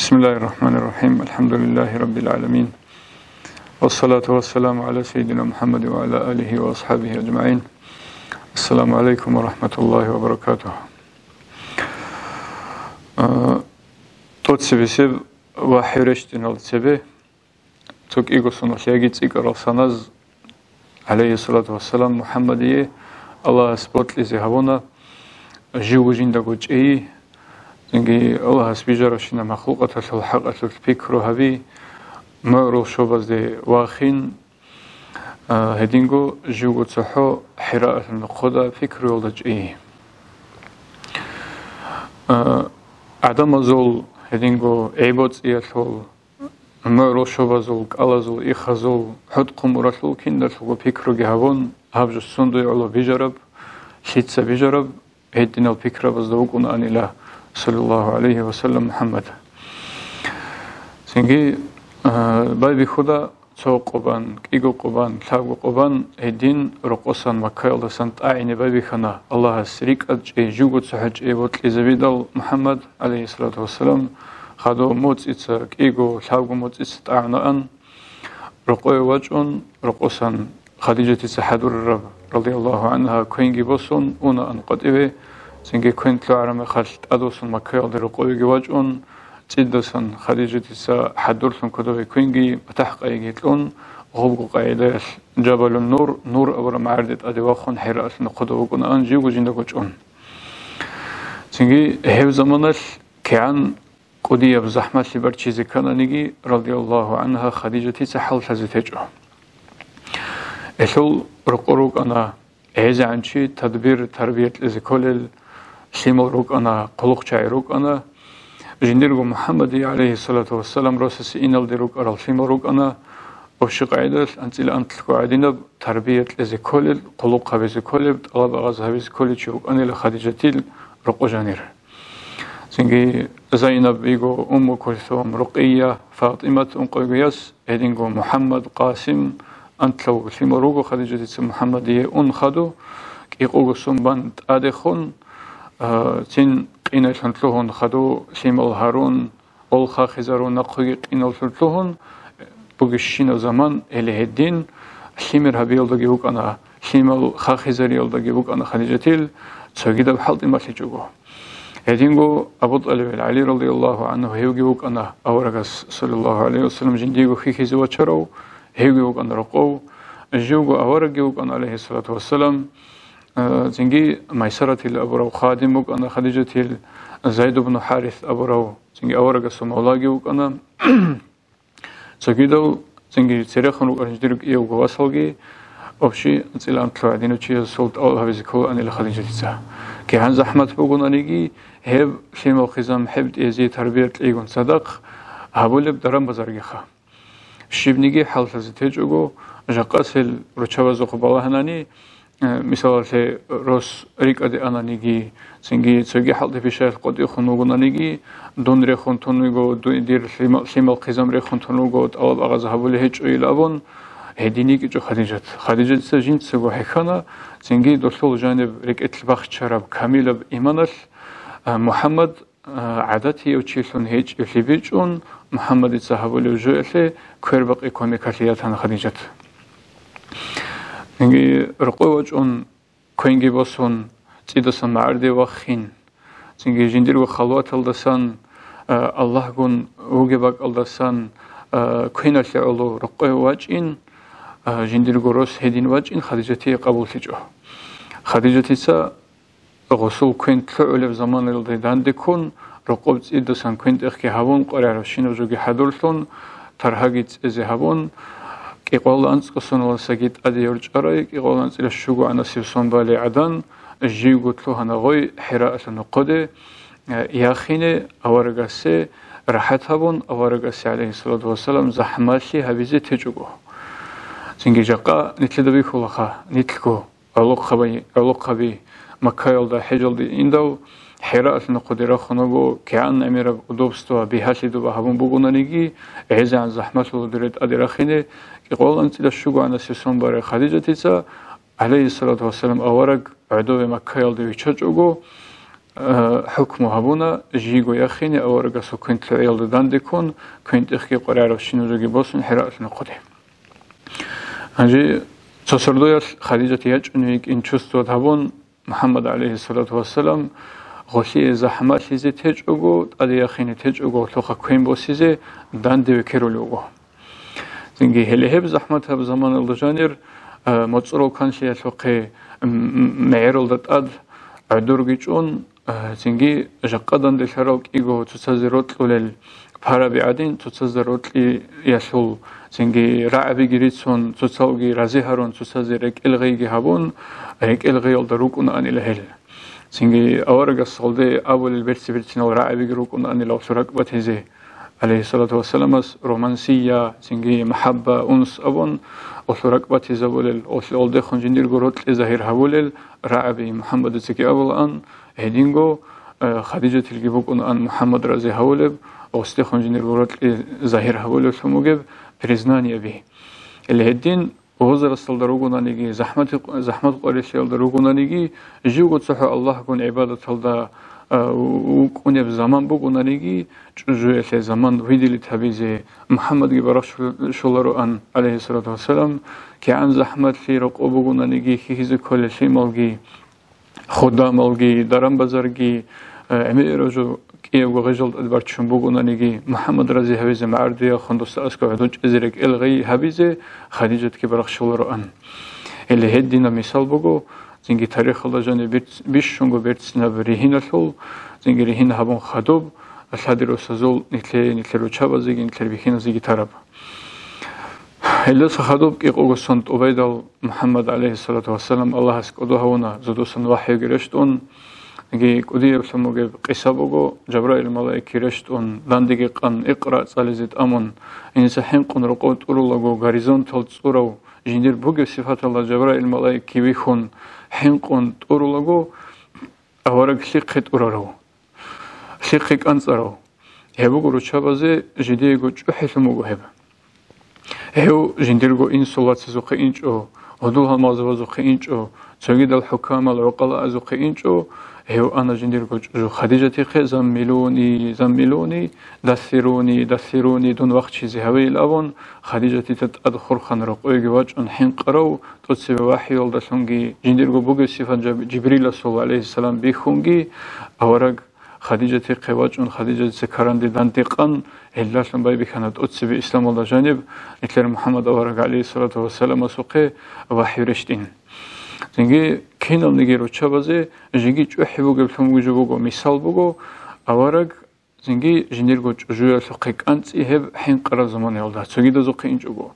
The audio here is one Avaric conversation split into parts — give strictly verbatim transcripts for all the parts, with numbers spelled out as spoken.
بسم الله الرحمن الرحيم. الحمد لله رب العالمين. والصلاة والسلام على سيدنا محمد وعلى آله وأصحابه أجمعين. السلام عليكم ورحمة الله وبركاته. Э, тӀоцебесеб ва хӀерещтӀинал цебе цо кӀиго соналъ яги цӀикӀкӀарал саназ, гӀалайгьиссалату вассалам, МухӀаммадие Аллагьас бокьизе гьабуна, живго жиндаго чӀей, цинги Аллагьас бижаравщинаб махлукъаталъул хӀакъалъулъ пикру гьаби, мугӀрул щобазде вахин, а, гьединго живго цохӀо ХӀираалъул нохъода пикруялда чӀей. А, гӀадамазул гьединго гӀеб-боцӀиялъул, мугӀрул щобазул, кӀалазул, ихазул, хӀутӀ-хъумуралъул киналъулго пикруги гьабун, гьаб жо сундуе гӀоло бижараб, лъица бижараб, гьединал пикрабазда вукӀунаанила, саллаллагьу гӀалайгьи ва саллам, МухӀаммад. Цинги, а, байбихьуда цо къо бан, кӀиго къо бан, лъабго къо бан, гьедин рокъосан Маккаялдасан тӀагӀине байбихьана, Аллагьас рикӀкӀад чӀей, живго цохӀо чӀей бокьизабидал МухӀаммад, гӀалайгьиссалату вассалам, хадув моцӀица, кӀиго, лъабго моцӀица тӀагӀунаан, рокъове вачӀун, рокъосан Хадижатица хӀадурараб, радияллагьу гӀангьа, квенги босун унаан къватӀиве, цинги квен лъугӀараб мехалъ тӀадвуссун Маккаялде рокъовеги вачӀун, цӀидасан Хадижатица хӀадурлъун кодобе квенги батахӀ къайги кьун, гъобго къагӀидаялъ Жабалун Нур, Нур абураб магӀарде тӀаде вахун, ХӀираалъул нохъода вукӀунаан живго жиндаго чӀун. Цинги гьев заманалъ кигӀан кӀудияб захӀмалъи барччизе ккананиги, радияллагьу гӀангьа, Хадижатица хӀаллъазе течӀо. Гьелъул рокъор рукӀана гӀезегӀанчи, тадбир, тарбия кьезе кколел, лъимал рукӀана, хъулухъчагӀи рукӀана. Жиндирго МухӀаммадие, гӀалайгьиссалату вассалам, росасе иналде рукӀарал лъимал рукӀана, общий къагӀидалъ анцӀила анлъго гӀадинаб тарбия кьезе кколел, хъулухъ гьабизе кколеб, тӀалаб-агъаз гьабизе кколев чи вукӀанила Хадижатил рокъо жанир. Цинги Зайнаб йиго, Умму Кулсум, Рукъия, ФатӀимат ункъоего яс, гьединго МухӀаммад, Къасим, анлъго лъимал руго Хадижатица МухӀаммадие ун хадув, кӀикъого сон бан тӀадехун, а, цин къинайлъун лъугьун хадув лъимал гьарун, гъол хахизарун, нахъеги къиналлъун лъугьун бугебщинаб заман, гьеле гьедин лъимер гьабиялдаги вукӀана, лъимал хахизариялдаги вукӀана Хадижатил, цогидаб хӀалтӀи малъичӀого. Гьединго Абу ТӀалибил ГӀали, радияллагьу гӀангьу, гьевги вукӀана аварагас, саллаллагьу гӀалайгьи вассалам, жиндиего хьихьизе вачарав, гьевги вукӀана рокъов, живго аварагги вукӀана, гӀалайгьиссалату вассалам, а, цинги Майсаратил абурав хадим вукӀана Хадижатил, Зайд ибну ХӀарис абурав, цинги аварагасул мавлаги вукӀана. Цогидал цинги церехун рукӀарал жиндирго кӀиявго васалги, общий анцӀила анлъго гӀадинав чиясул тӀалаб гьабизе кколаанила Хадижатица. КигӀан захӀмат бугонаниги, гьеб лъимал хъизан, гьеб тӀезе тарбия кьейгун цадахъ гьабулеб даран-базаргиха. Щибниги хӀаллъазе течӀого, жакъасел руччабазухъ балагьанани, э, мисалалъе, рос рикӀкӀаде ананиги, цинги цоги хӀалтӀи-пишаялъ къотӀихун вугонаниги, дун рехун тун вуго, ду-, дир лъима-, лъимал хъизан рехун тун вуго, тӀалаб-агъаз гьабулеб гьечӀо ил абун, гьедин йикӀичӀо Хадижат. Хадижатица жинцаго хӀехьана, цинги долъул жаниб рекӀелъ бахчараб камилаб иманалъ, э, МухӀаммад а, гӀадатияв чилъун гьечӀеблъи бичӀчӀун, МухӀаммадица гьабулев жоялъе квербакъи кумекалъе ятана Хадижат. Цинги рокъове вачӀун, квенги босун, цӀидасан магӀарде ваххин, цинги жиндирго халваталдасан, а, Аллагьгун вугеб бакӀалдасан, а, квеналъе гӀоло рокъове вачӀин, а, жиндирго рос гьедин вачӀин Хадижатие къабуллъичӀо. Хадижатица гъусул квен лъугӀулеб заманалде дандеккун, рокъоб цӀидасан квен-тӀехги гьабун, къваригӀарабщинаб жоги хӀадурлъун, таргьаги цӀезе гьабун, кӀикъоялда анцӀго соналдасаги тӀаде йорчӀарай, кӀикъоялда анцӀила щуго гӀанасеб сон балей гӀадан, живго лъугьана гъой ХӀираалъул нохъоде, э, яхине, аварагасе рахӀат гьабун, аварагасе, гӀалайгьиссалату вассалам, захӀмалъи гьабизе течӀого. Цинги жакъа нилъеда бихьулаха, нилъго гӀолохъаби, гӀолохъаби Маккаялда хӀежалде индал, ХӀираалъул нохъоде рахун вуго, кигӀан гӀемераб удобство, бигьалъи доба гьабун бугонаниги, гӀезегӀан захӀмалъула дуре тӀаде рахине, кӀикъоялда анцӀила щуго гӀанасеб сон балей Хадижатица, гӀалайгьиссалату вассалам, авараг гӀодове Маккаялде виччачӀого, э, хӀукму гьабуна, жийго яхине аварагасул квен лъугӀиялда дандеккун, квен тӀехги къваригӀарабщинаб жоги босун ХӀираалъул нахъуде. Гьанже цо сордоялъ Хадижат ячӀуней йикӀин чувствовать гьабун, МухӀаммад, гӀалайгьиссалату вассалам, гъолъие захӀмалъизе течӀого, тӀаде яхине течӀого, гъолъухъа квен босизе данде векерулев вуго. Цинги гьеле гьеб захӀматаб заманалда жанир, а, моцӀрол канлъиялъухъе, м, м, мегӀералда тӀад гӀодорги чӀун, а, цинги жакъа данделъарал кӀиго цоцазе рокьулел параби гӀадин, цоцазда рокьиялъул, цинги рагӀабиги рицун, цоцалги рази гьарун, цоцазе рекӀел гъейги гьабун, рекӀел гъеялда рукӀунаанила гьел. Цинги аварагас гьалде абулел берци-берцинал рагӀабиги рукӀунаанила гъолъул ракӀбатизе, гӀалайгьиссалату вассаламас, романсия, цинги махӀабба, унс абун, гъолъул ракӀбатизабулел, гъолъие гьалдехун жиндирго рокьи загьир гьабулел рагӀаби МухӀаммадицаги абулаан, гьединго, э, Хадижатилги букӀунаан МухӀаммад рази гьавулеб, гъосдехун жиндирго рокьи загьир гьабулеблъун бугеб признаниеби. Гьеле гьедин возрасталда ругонаниги, захӀмати-, захӀмат къварилъиялда ругонаниги, живго цохӀо Аллагьгун гӀибадаталда, а, вукӀунеб заман бугонаниги, чӀужуялъе заман видилит гьабизе МухӀаммадги барахщулароан, гӀалайгьиссалату вассалам, кигӀан захӀмалъи рокъоб бугонаниги, хьихьизе кколел лъималги, худамалги, даран-базарги, э, гӀемераб жо кӀиябго гъежал тӀад барччун бугонаниги, МухӀаммад рази гьавизе магӀардиялхун досда аскӀов гӀодов чӀезе рекӀел гъей гьабизе Хадижатги барахщулароан. Гьеле гьединаб мисал буго, цинги тарихалда жаниб бирц-, бищунго берцинаб ригьиналъул, цинги ригьин гьабун хадуб, лъади росазул нилъее, нилъер руччабазеги, нилъер бихьиназеги тараб. Гьелдаса хадуб кӀикъого сон тӀубайдал МухӀаммад, гӀалайгьиссалату вассалам, Аллагьас кӀодо гьавуна, зодосан вахӀиги рещтӀун, яги кӀудияблъун бугеб къиса буго, Жабраил малаикги рещтӀун, дандеги къан, «Икъра» цӀализе тӀамун, инса хӀинкъун рокъов тӀурулаго, горизонтал цӀурав, жиндир бугеб сипаталда Жабраил малаикги вихьун, хӀинкъун тӀурулаго, авараг лъихъе тӀурарав, лъихъе кӀанцӀарав. Гьеб буго руччабазе жидеего чӀухӀилъун буго гьеб. Гьев жиндирго инсул вацазухъе инчӀо, гьудул-гьалмагъзабазухъе инчӀо, цогидал хӀукамал гӀукъалаазухъе инчӀо, гьев ана жиндирго чӀужу Хадижатихъе: «Заммилуни, заммилуни, дасируни, дасируни, дун вахчизе гьавейил», – абун, Хадижатида тӀад хурхун рокъойги вачӀун хӀинкъарав, тӀоцебе вахӀиялдалъунги, жиндирго бугеб сипат Жаб-, Жибриласул, гӀалайгьиссалам, бихьунги, авараг Хадижатихъе вачӀун, Хадижатица каранде дандекъан, гьелдалъун байбихьана тӀоцебе исламалда жаниб нилъер МухӀаммад авараг, гӀалайгьиссалату вассаламасухъе, вахӀи рещтӀин. Цинги киналниги руччабазе жеги чӀухӀи бугеблъун буго, мисал буго, авараг цинги жиндирго чӀужуялъухъе кӀанцӀи гьеб хӀинкъараб заманаялда, цогидазухъе инчӀого.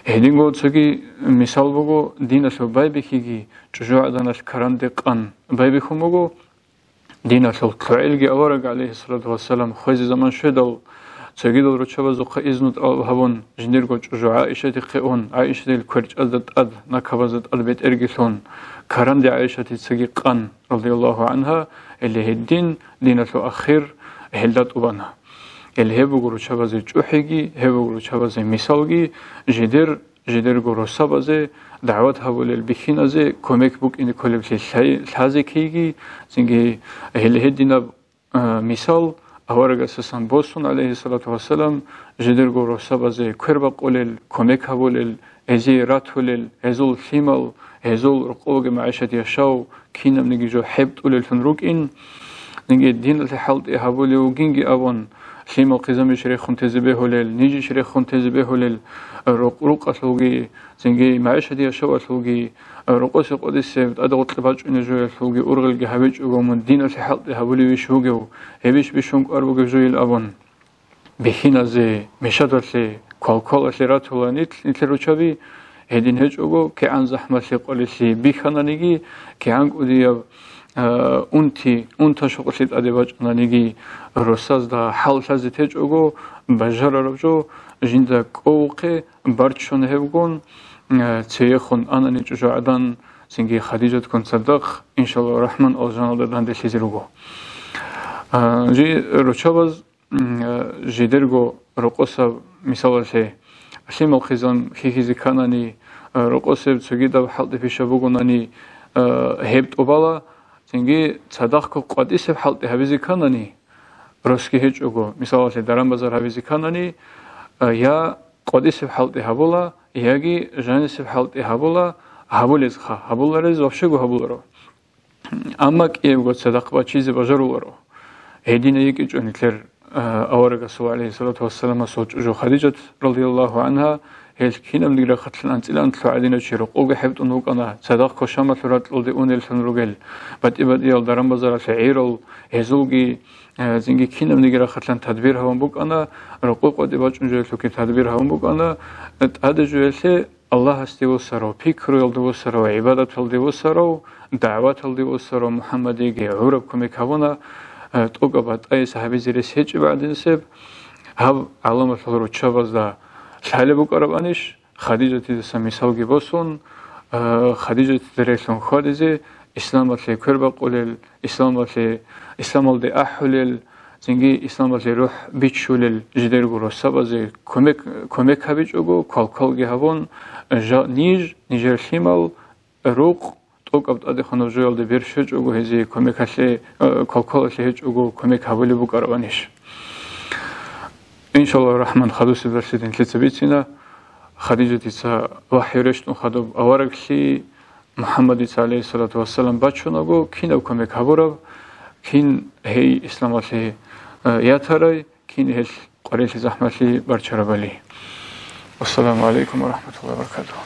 Гьединго цоги мисал буго, диналъул байбихьиги чӀужугӀаданалъ каранде къан байбихьун буго, диналъул лъугӀилги авараг, гӀалайгьиссалату вассалам, хвезе заман щведал, цогидал руччабазухъа изну тӀалаб гьабун, жиндирго чӀужу ГӀаишатихъе ун, ГӀаишатил кверчӀазда тӀад, накабазда тӀад бетӀерги лъун, каранде ГӀаишатицаги къан, радияллагьу гӀангьа, гьеле гьедин диналъул ахир гьелда тӀубана. Гьеле гьеб буго руччабазе чӀухӀиги, гьеб буго руччабазе мисалги, жидер жидерго росабазе дагӀват гьабулел бихьиназе кумек букӀине кколеблъи лъай-, лъазе ккейги, цинги гьеле гьединаб, а, мисал аварагасдасан босун, гӀалайгьиссалату вассалам, жидерго росабазе квер бакъулел, кумек гьабулел, гьезие ратулел, гьезул лъимал, гьезул рокъовги магӀишат яшав, кинабниги жо хӀебтӀулеллъун рукӀин, цинги диналъе хӀалтӀи гьабулев вугинги абун, лъимал хъизамищ рехун тезе бегьулел, нижищ рехун тезе бегьулел, рукъ-, рукъалъулги, цинги магӀишаде яшавалъулги, рокъосе къодисеб тӀаде гъоркье бачӀунеб жоялъулги ургъелги гьабичӀого мун диналъе хӀалтӀи гьабулевищ вугев, гьебищ бищун кӀвар бугеб жойил абун. Бихьиназе, мешадалъе, квалквалалъе ратула нилъ-, нилъер руччаби, гьедин гьечӀого, кигӀан захӀмалъи къварилъи бихьананиги, кигӀан кӀудияб, а, унти, унта-щукълъи тӀаде бачӀананиги, росазда хӀал лъазе течӀого, бажарараб жо жинда кӀовухъе барччун гьебгун, а, цейехун анани чӀужугӀадан, цинги Хадижатккун цадахъ, иншаллагьу рахӀман, алжаналда данделъизе руго. А, жи руччабаз м, э, жидерго рокъосаб, мисалалъе, лъимал хъизан хьихьизе кканани, э, рокъосеб цогидаб хӀалтӀи-пиша бугонани, э, гьеб тӀубала, цинги цадахъго къватӀисеб хӀалтӀи гьабизе кканани, росги гьечӀого, мисалалъе, даран-базар гьабизе кканани, а, я къватӀисеб хӀалтӀи гьабула, яги жанисеб хӀалтӀи гьабула, гьабулезха, гьабуларез вообще-го гьабуларо. Амма кӀиябго цадахъ бачизе бажаруларо. Гьедина йикӀичӀо нилъер, а, аварагасул, гӀалайгьиссалату вассаламасул, чӀужу Хадижат, радияллагьу гӀангьа, гьел кинабниги рахъалъан анцӀила анлъго гӀадинав чи рокъовги хӀебтӀун вукӀана, цадахъго Шамалъул ракьалде унеллъун ругел, батӀи-батӀиял даран-базаралъе гӀерал, гьезулги, а, цинги кинабниги рахъалъан тадбир гьабун букӀана, рокъов къватӀибе бачӀун жоялъулги тадбир гьабун букӀана, тӀаде жоялъе Аллагьасде вуссарав, пикруялде вуссарав, гӀибадаталде вуссарав, дагӀваталде вуссарав МухӀаммадиеги гӀураб кумек гьабуна, э, тӀокӀаб батӀияс гьабизе рес гьечӀеб гӀадинасеб. Гьаб гӀаламалъул руччабазда лъалеб букӀарабанищ, Хадижатидаса мисалги босун, э, Хадижатида релълъун хьвадизе, исламалъе квербакъулел, исламалъе, исламалде ахӀулел, цинги исламалъе рухӀ бичулел жидерго росабазе кумек, кумек гьабичӀого, квалквалги гьабун, жа-, ниж, нижер лъимал, рукъ, тӀокӀаб тӀадехунаб жоялде бер щвечӀого, гьезие кумекалъе, э, квалквалалъе гьечӀого кумек гьабулеб букӀарабанищ. Иншаллагьу рахӀман, хадусеб дарсида нилъеца бицина, Хадижатица вахӀю рещтӀун хадуб авараглъи, МухӀаммадица, гӀалайгьиссалату вассалам, бачунаго, кинаб кумек гьабураб, кин гьей исламалъе, э, ятарай, кин гьелъ къварилъи-захӀмалъи барчарабали. Вассаламу гӀалайкум ва рахӀматуллагьи ва баракатугьу.